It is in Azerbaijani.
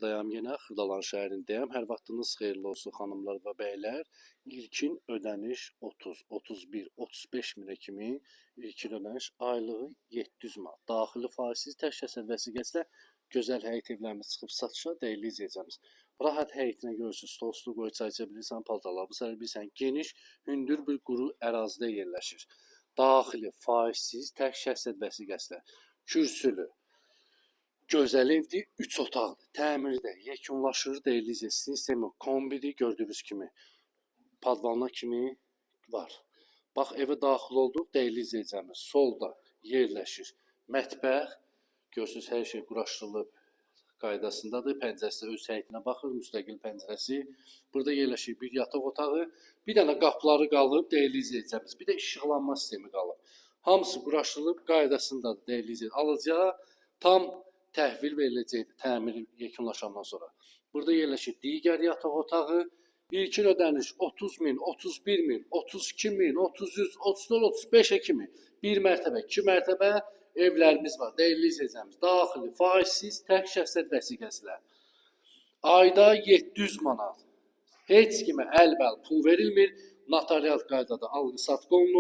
Dayam yenə Xırdalan şəhərindəyəm. Hər vaxtınız xeyirli olsun xanımlar və bəylər. İlkin ödəniş 30, 31, 35 minə kimi ilkin ödəniş, aylığı 700 manat. Daxili faizsiz, tək şəxsiyyət vəsiqəsi ilə gözəl həyət evlərimiz çıxıb satışa, dəyərli izləyicilərimiz. Rahat həyətinə görürsüz, stol stul qoyub çay içə bilirsən, paltarlarını sərə bilirsən. Geniş, hündür bir quru ərazidə yerləşir. Daxili faizsiz, tək şəxsiyyət vəsiqəsi ilə kürsülü, gözəl evdir, 3 otaqlı. Təmiri də yekunlaşır, dəyərli izləyicilər. Sistemi kombidir, gördüyünüz kimi. Padvalına kimi var. Bax, evə daxil olduq, dəyərli izləyicilərimiz. Solda yerləşir mətbəx. Görürsünüz, hər şey quraşdırılıb, qaydasındadır. Pəncərəsi öz həyətinə baxır, müstəqil pəncərəsi. Burada yerləşir bir yataq otağı. Bir dənə qapıları qalıb, dəyərli izləyicilərimiz. Bir də işıqlanma sistemi qalıb. Hamısı quraşdırılıb, qaydasındadır, dəyərli izləyicilər. Alıcıya tam təhvil veriləcəkdir təmir yekunlaşandan sonra. Burada yerləşir digər yataq otağı. İlkin ödəniş 30 min, 31 min, 32 min, 33, 34, 35-ə kimi bir mərtəbə, iki mərtəbə evlərimiz var. Dəyərli izləyicilərimiz, daxili, faizsiz, tək şəxsiyyət vəsiqəsi ilə. Ayda 700 manat. Heç kimə əlbəl pul verilmir. Notarial qaydada alqı-satqı olunur.